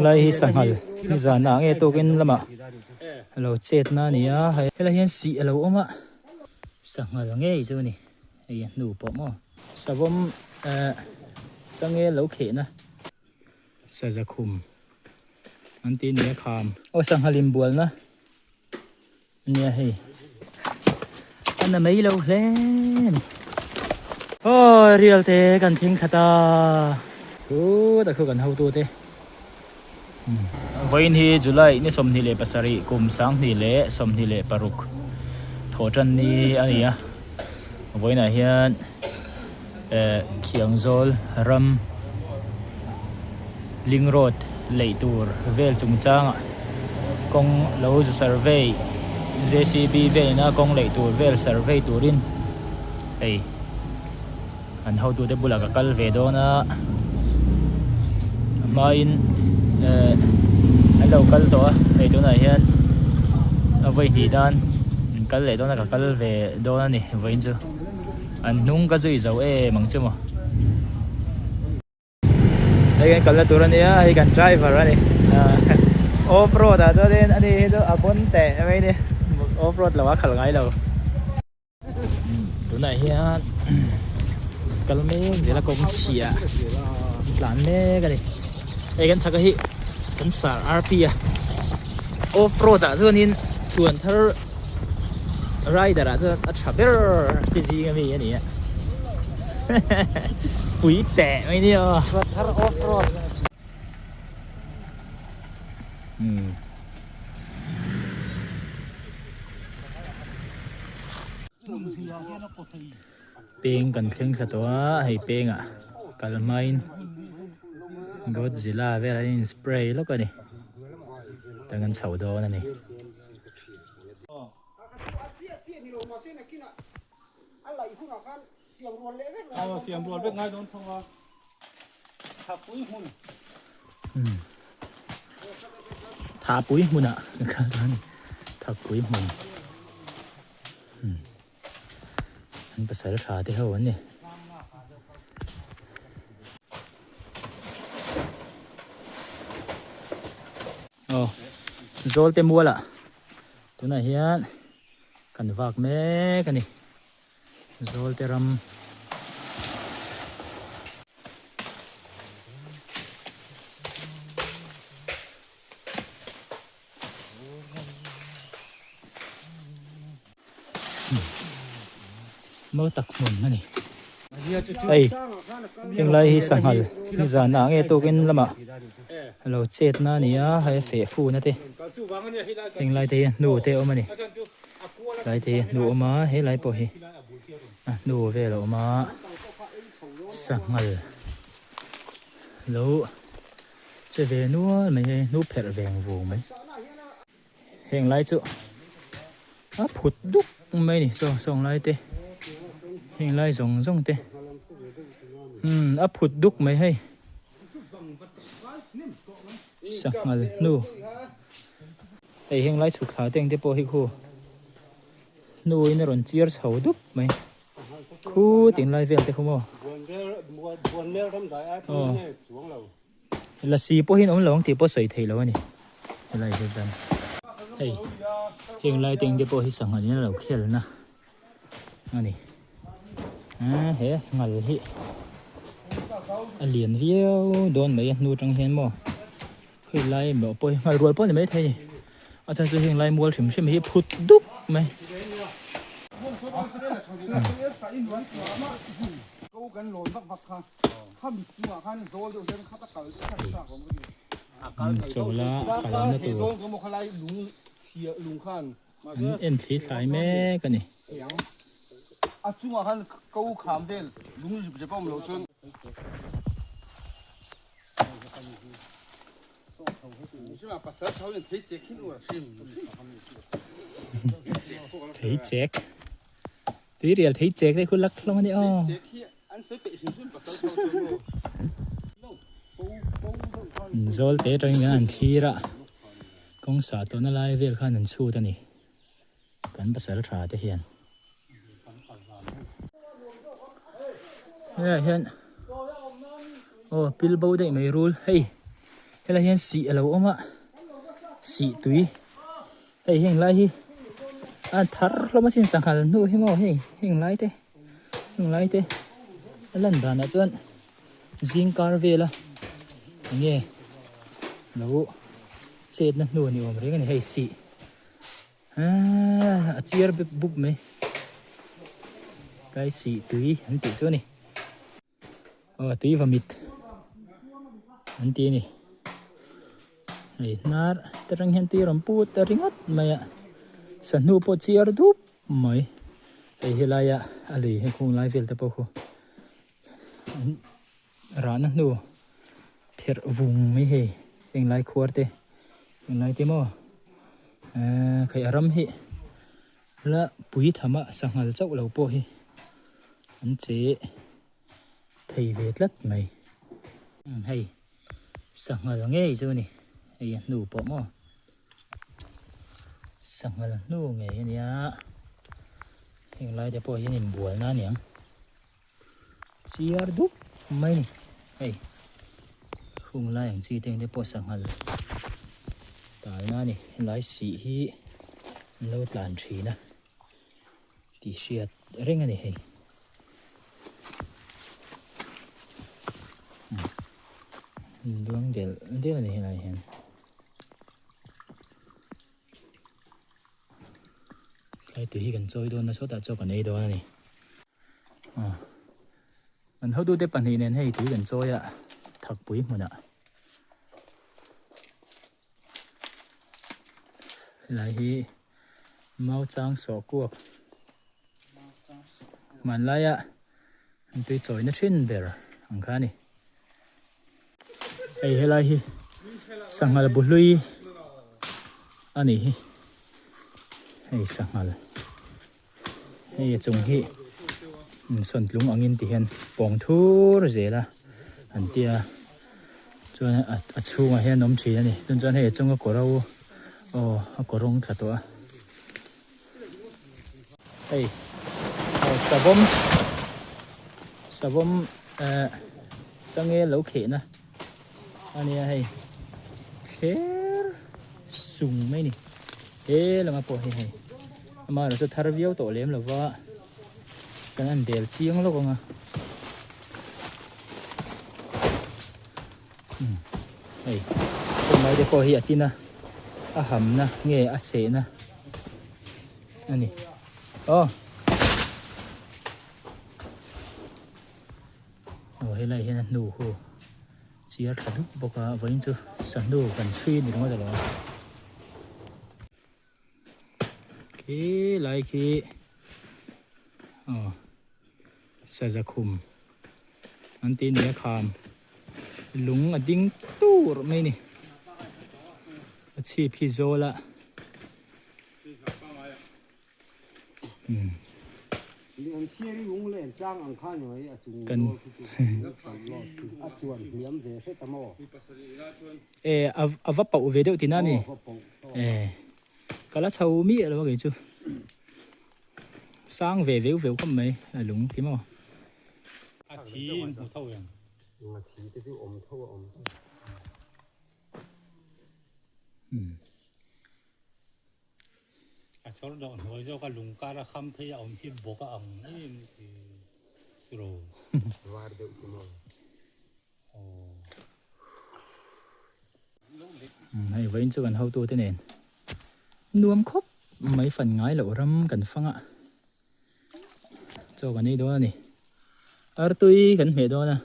Helai hi sanghal nizan ah nge tukin lamah a lo chet na a ni a helai hian sih a lo awm a sanghal ngei chu a ni hei a hnu pawh maw savawm eh changel lo kheh na saza khum an tih a ni a kham aw sanghal inbual na a nia hei a na mai lo hle a ni aw rial te kan thleng thla ta khutah khu kan hotu te vawiin hi July ni 27 kum 2026 thawh tan ni a ni a vawiinah hian eh Khiangzawl ram Ling road leih tur vel chungchangah kawng lo zu survey JCB velina kawng leih tur vel survey turin hei an hotute bulah ka kal ve dawn a a hmain eh an lo kal tawh a hei tunah hian a vawi hnih dan an kal leh dawn a ka kal ve dawn a ni vawiin chu an hnung ka zui zo em ang chu maw. Hei kan kalna tur ania hei kan driver ani off road ah chuanin ani hi chu a bon teh mai ani off road lo a khalh ngai lo tunah hian kal mek zel a kawng chhia an tlan mek ani hei kan chhak a hi kan sar RP a off road ah chuanin chhuan thar rider ah chuan a tha ber te zing ami a ni a pui teh mai nia aw chhuat thar off road Peng kan thleng thla tawh a hei pengah kal hmain Godzilla vel an in spray lawk a ni tang an chho dawn a ni. Thapui hmunah kan kal dawn a ni Thapui hmun an pasal tha te ho an ni. Aw zawl te mual ah tunah hian kan vak mek a ni zawl te ram Mawi tak hmun a ni. Hei henglai hi sanghal nizan ah nge tukin lamah a lo chet na a ni a hei feh fu na te henglai te hi a hnu te a awm a ni tlai te hi a hnu a awm a helai pawh hi a hnu vel a awm a sanghal lo che ve nual mai hei hnu pherh veng vung mai. Heng lai chu a phut duk mai a ni saw sawng lai te heng lai zawng zawng te umm a phut duk mai hei sanghal hnu hei heng lai chhuk thla te ang te pawh hi khu hnu in a rawn chiar chho dup mai khut in lai vel te khu maw aw. Lasi pawhin awm lo ang tih pawh sawi theih loh a ni helai hi chuan hei heng lai te engte pawh hi sangha in a lo khel na a ni a he ngal hi a lian viau dawn mai a hnu atang hian maw hei lai emaw pawh hi ngal rual pawh a ni mai thei a ni a chhan chu heng lai mual hrim hrim hi phut dup mai. Chawla kalna tur an en thli thlai mek a ni. Thei chek. Tui rial thei chek te khu lak hlawm a ni aw. Zawl te atangin khan an thlir a, kawng sah tawhna lai vel khan an chhut a ni, kan pasal tha te hian. Helaiah hian aw pil bo daih mai rul hei. Helai hian sih a lo awm a, sih tui hei heng lai hi a thar hlawm asin sanghal hnu hi maw hei heng lai te heng lai te a lan danah chuan zing kar vela enge lo chetna hnu a ni awm reng a ni hei sih aaa a chiar bep bup mai tlai sih tui an tih chu a ni. Aw tui vawmit an ti a ni hei hnar te atang hian tui a rawn put ta ringawt mai a sahnu pawh chiar dup mai hei helaia a lui hi khung lai vel te pawh khu an rahna hnu pherh vung mai hei heng lai khuar te heng lai te maw ehh khaih a ram hi la pui tham a sanghal chauh lo pawh hi an che thei ve tlat mai hei sanghal ngei chu a ni hei a hnu pawh maw sanghal hnu ngei a nia heng lai te pawh hian inbual na a ni ang chiar dup mai a ni hei hung lai ang chi te te pawh sanghal talna a ni helai sih hi an lo tlan thin a tih hriat reng a ni hei luang del del a ni helai hian. Tlai tui hi kan chawi dawn a sawtah chaw kan ei dawn a ni. Aw kan hotute pahnih nen hei tui kan chawi a thakpui hmunah helai hi mau chang sawh kuak hmanlaia an tui chawina thin ber ang kha a ni. Hei helai hi sanghal bu hlui a ni hi hei sanghal hei a chung hi sawntlung angin ti hian pawng thur zel a an tia chuan a chhungah hian awm thin a ni chuan chuan hei a chunga kawr ho aw a kawr rawng thla tawh a hei aw savawm savawm eh change lo khehna a nia hei thler sung mai ni he lama pawh hi hei amaherawh chu thar viau tawh lem lova kan han bel chiang lawk ang a hei heng te pawh hi a tin a a hamna nge a sehna a ni aw aw helai hian a hnu hu chiar tha dup bawk a vawiin chu sahnu kan chhui a ni ringawt alawm khi lai khi aw saza khum an tih nia kham lung a ding tur mai a ni a chhip hi zawl a Kan e a va pauh ve deuh tina ni e ka la chho miah lo a kei chu sang ve veu veu khawp mai a lung khi maw. A thi in hmu tho em? A thi te chu awm tho a awm. A chawr dawh hnuai zawk a lung kar a kham phei a awm hi bawk a ang em ti ro. Var deuh chu maw. Hei vawiin chu kan hotu te nen nuam khawp mai fan ngai loh ram kan fang a chaw kan ei dawn a ni artui kan hmeh dawn a.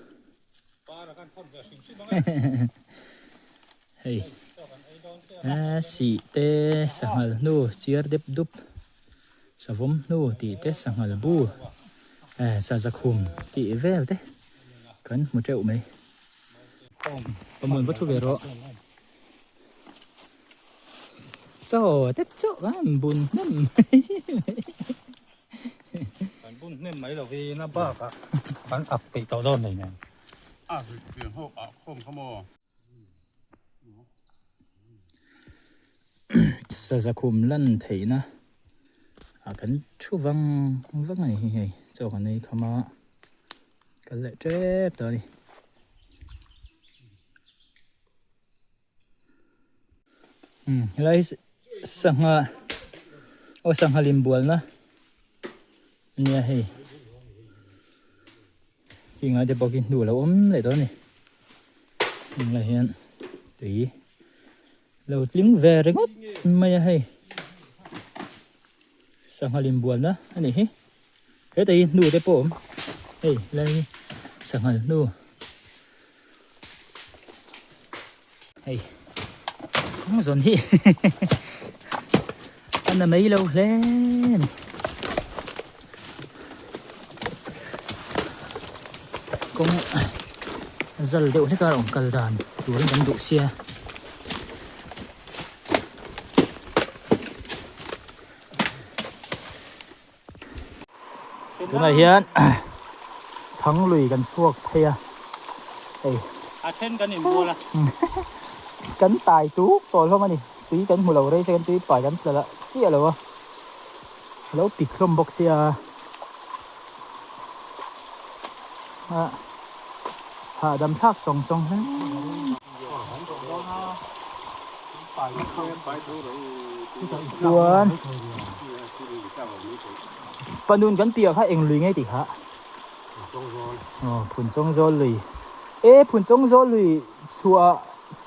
Hei sih te sanghal hnu chiar dep dup savawm hnu tih te sanghal bu saza khum tih vel te kan hmu teuh mai. Pawmawin va thu ve rawh. Chaw te chaw an bun hnem mai. Kan bun hnem mai lo hi na bakah kan ak peih tawh dawn nei nen. A rit pian ho ah khawm kha maw? Saza khum lan theihna ah kan thu vang vang a ni hi hei chaw kan ei kham a kal leh tep tawh a ni. Umm helai hi sangha aw sangha lim bualna ania hei heng lai te pawh khi hnu a lo awm leh dawn a ni heng lai hian tui lo tling ve ringawt mai a hei sangha lim bualna a nih hi hetah hi hnu te pawh a awm hei helai hi sangha hnu. Hei kawng zawn hi a na mai lo hle a ni. Kawng zal deuh hlek a rawn kal dan turin kan duh sia. Tunah hian Thanglui kan chhuak phei a hei. A then kan inbual a. Kan tai tuk tawh hlawm a ni. Tui kan hmu lo rei se kan tui pai kan tla lah chiah lo a. A lo pik hlawm bawk sia. A hahdam thlak sawng sawng hle. Chuan Panun kan tih ah kha eng lui nge tih kha aw Phunchawng zawl lui e Phunchawng zawl lui chhuah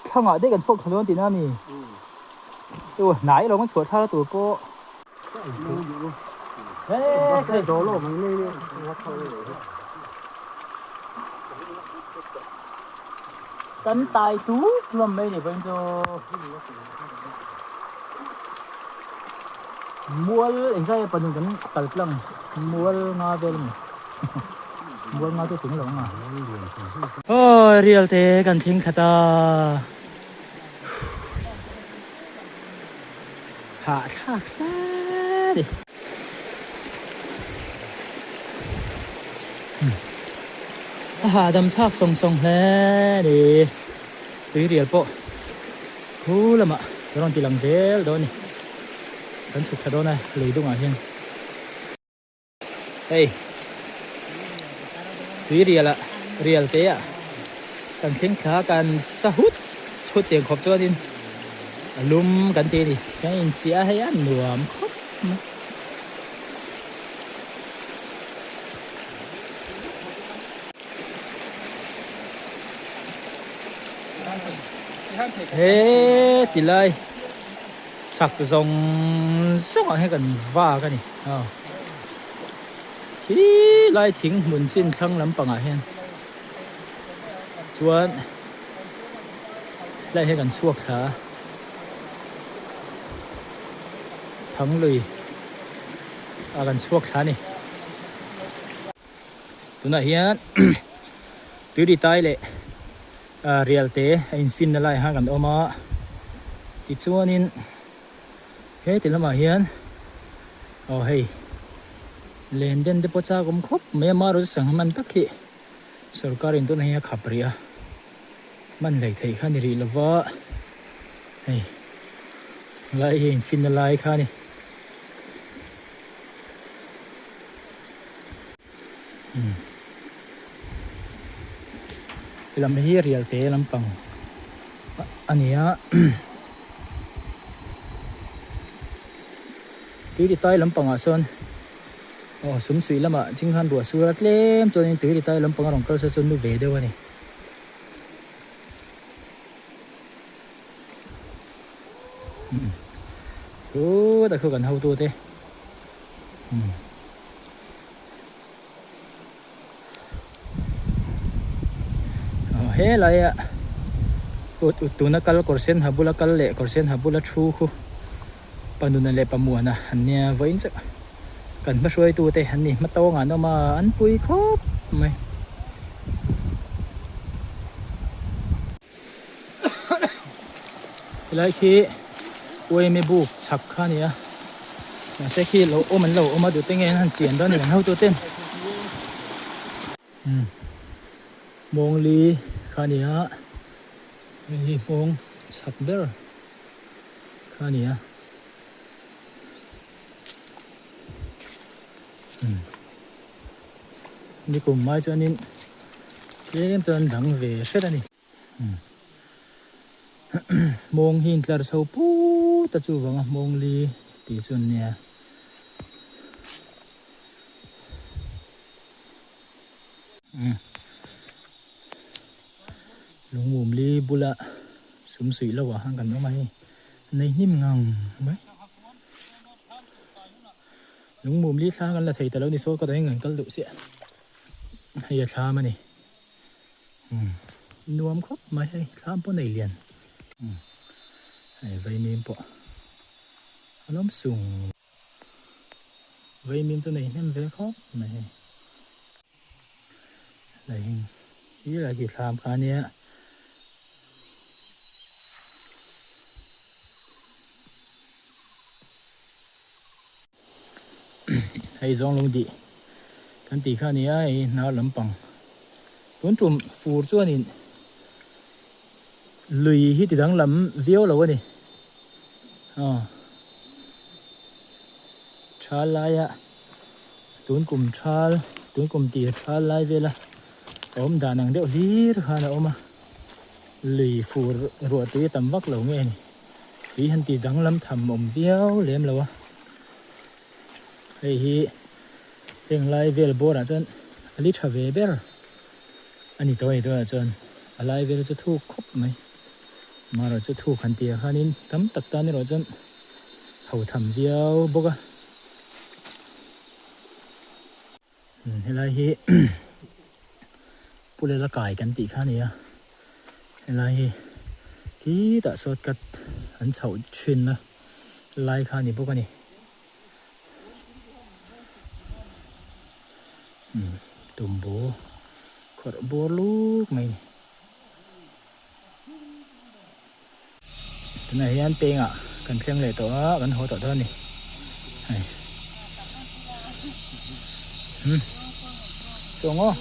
thlangah daih kan chhuak thla dawn tihna a mi chu hnai lo kan chhuah thla tur pawh Kan tai tuk hlawm mai ni pawhin chu mual engzai a pahnih kan kal tlang mual nga vel a ni mual nga chu tling lo ang a. Aw rial te kan thleng thla ta. Hahthlak hle a ni. A hahdam thlak sawng sawng hle a ni. Tui rial pawh khu lamah ka rawn ti lang zel dawn a ni. Kan chhuk thla dawn a lei dungah hian. Hei tui rial ah rial te ah kan thleng thla kan sa hut hut tiang khawp chuanin a lum kan ti a ni kan inchiah a hei a nuam khawp mai. He tilai chhak zawng zawng ah hian kan vak a ni. Aw khi lai thing hmun chin thlang lampangah hian chuan tlai hian kan chhuak thla a Thanglui ah kan chhuak thla a ni tunah hian tuiri tai leh rial te a in fin na lai khan kan awm a tichuanin. He ti lamah hian aw hei len den te pawh chak awm khawp mai a marawh chu sangha man tak hi sorkar in tunah hian a khap rih a man hlei theih kha a ni rih lova hei lai hi in fin na lai kha a ni. Lam hi rial te lampang a ni a tui ti tai lampangah sawn aw sumsuih lamah ching khan ruah sur a tlem chuanin tui ti tai lampang a rawn kal sawn chuan nu ve deuh a ni. Khutah khu kan hotu te. He laia tuna kal kawr sen ha bula kal leh kawr sen ha bula thu khu panuna leh pamuana an nia vawiin chiah kan hma hruaitu te an ni hma tawngah an awm a an pui khawp mai. Helai khi uaime buk chhak kha a ni a mahse khi lo awm an lo awm a duhte nge an han chian dawn a ni kan hotu ten umm mawngli kha a ni a hei hi hmawng chhak ber kha a ni a umm. Nikum mai chuanin tlem chuan dang ve hret a ni. Mawng hi intlar chho put. a chuvanga hmawngli tih chu an nia. Lungmumli bula sumsuih lo ah khan kan awm a hei nei hnim ngang mai. Lungmumli thla kan la thei ta lo ni saw ka dang in kan kal duh chiah hei a thlam a ni. Nuam khawp mai hei thlam pawh nei lian hei vaimim pawh a lawm sung. Vaimim chu nei hnem ve khawp mai hei. Hei hi lai khi thlam kha ania. Hei zawng lung dih kan tih kha ania hei hnar lampang tun tum fur chuanin lui hi ti danglam viau lo a ni. Aw thal laia tun kum thal tun kum tir thal lai vela awm dan ang deuh hlir khan a awm a lui fur ruah tui a tam vak lo nge ni tui han ti danglam tham awm viau lem lo a hei hi heng lai vel bawr ah chuan a li tha ve ber a ni tawh a ni tunah chuan a lai vel chu thuk khawp mai. Amaherawh chu thuk han tih ah khanin tam tak tan erawh chuan ho tham viau bawk a. Helai hi Pulela kai kan tih kha a ni a, helai hi khitah shortcut an chhoh thinna lai kha a ni bawk a ni. Tumbu khawrh bur luk mai a ni. Tunah hian pengah kan thleng leh tawh a, kan haw tawh dawn a ni. Hei. Hmm. Chuang aw.